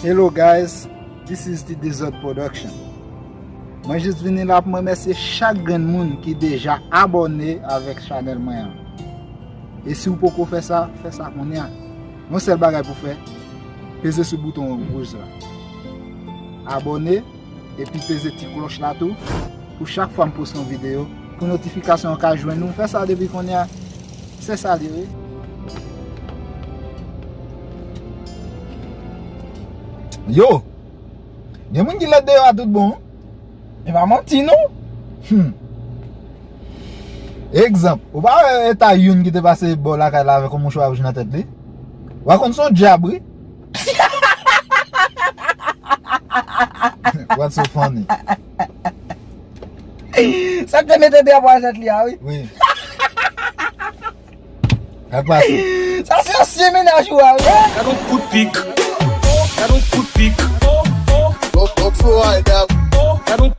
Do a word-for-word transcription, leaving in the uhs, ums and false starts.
Hello guys, this is the Desert Production. Mwen jis vini la pou mwen remèsye chak grenn moun ki deja abòne avèk chanèl mwen an. E si w poko fè sa, fè sa kounye a. Yon sèl bagay pou fè, peze sou bouton wouj la. Abòne, epi peze ti klòch la tou, pou chak fwa m poste yon videyo, pou notifikasyon an ka jwenn ou. Fè sa depi kounye a. Se sa li ye. Yo! Gen moun ki lòt deyò a tout bon. E pa manti non. Hmm. Egzanp, ou pa wè eta youn ki te pase bò lakay la avèk yon mouchwa wouj nan tèt li? Ou pa konn se yon dyab wi. What's so funny? Sa k te mete drapo a tèt li a wi. Wi. Sa k pase? Sa se ansyen mennaj ou a wi. Gad yon kout pik. Gad yon kout pik. Don't, don't throw I down. Gad yon